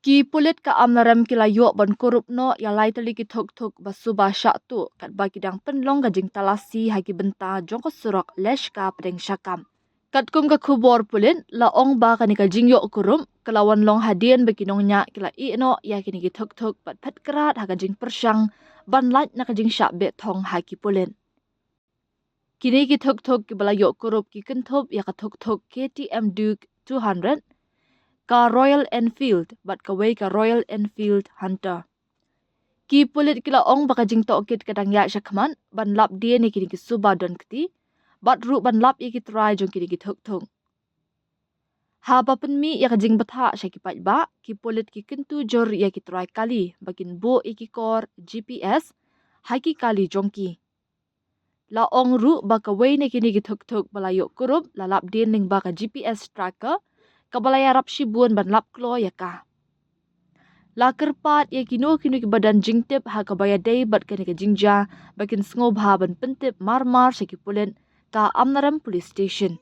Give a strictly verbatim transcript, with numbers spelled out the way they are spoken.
Ki pulit ka Amlarem ki la ïoh ban kurup noh ïa lai tylli ki thuk-thuk ba suba shah tuh katba ki dang pynlong ka jingtalasi ha ki bynta jong ka surok Leshka pdeng Shakam. Katkum ka khubor pulit la ong ba kane ka jingïoh kurup ka la wan long hadien ba ki nongñiah ki la ïeh noh ïa kine ki thuk-thuk bad phet krad ha ka jingpyrshang ban lait na ka jingshah beh thong ha ki pulit. Kine ki thuk-thuk kiba la ïoh kurup ki kynthup ïa ka thuk-thuk K T M Duke two hundred, ka Royal Enfield bad kawei ka Royal Enfield Hunter. Ki pulit ki la ong ba ka jingtohkit ka dang ïaid shakhmat ban lap dien ïa kine ki suba don kti bad ruh ban lap ïa ki trai jong kine ki thuk-thuk. Haba pynmih ïa ka jingbthah sha ki paidbah, ki pulit ki kyntu jur ïa ki trai kali ba kin buh ïa ki kor G P S ha ki kali jong ki. La ong ruh ba kawei na kine ki thuk-thuk ba la ïoh kurup la lap dien lyngba ka G P S tracker kaba la ïarap shibun ban lap kloi ïa ka. La kyrpad ïa kino kino kiba don jingtip ha kaba ïadei bad kane ka jingjia ba kin sngewbha ban pyntip mar-mar sha ki pulit ka Amlarem Police Station.